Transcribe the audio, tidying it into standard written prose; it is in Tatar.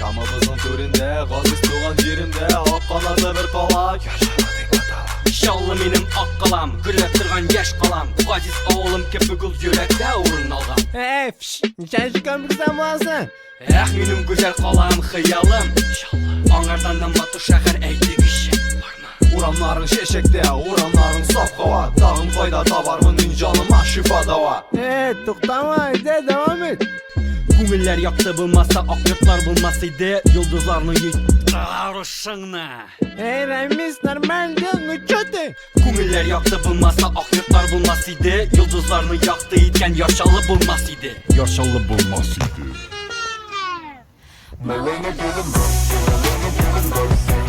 Камабызның түрендә, газиз туган җиремдә, ак канатлы бер кала, Яр Чаллы дип атала. Чаллы минем ак калам, гөрләп торган яшь калам. Газиз авылым кебек ул йөрәктә урын алган. Эй, фш, ничәнче комплекстан буласың? Эх, минем гүзәл калам, хыялым. Чаллы. Аңардан да матур шәһәр әйтегезче, бармы? Урамнарың чәчәктә, урамнарың саф һава. Тагын кайда табармын мин җаныма шифа дава. Эй, туктама, әйдә, дәвам ит. Күңелләр якты булмаса, ак йортлар булмас иде. Йолдызларны йөй... Тавышыңны. Эй, Рамис, нормально дел, ну чё ты? Күңелләр якты булмаса, ак йортлар булмас иде. Йолдызларны якты иткән Яр Чаллы булмас иде. Яр Чаллы булмас иде. Малайна gelin bak, malайna gelin bak.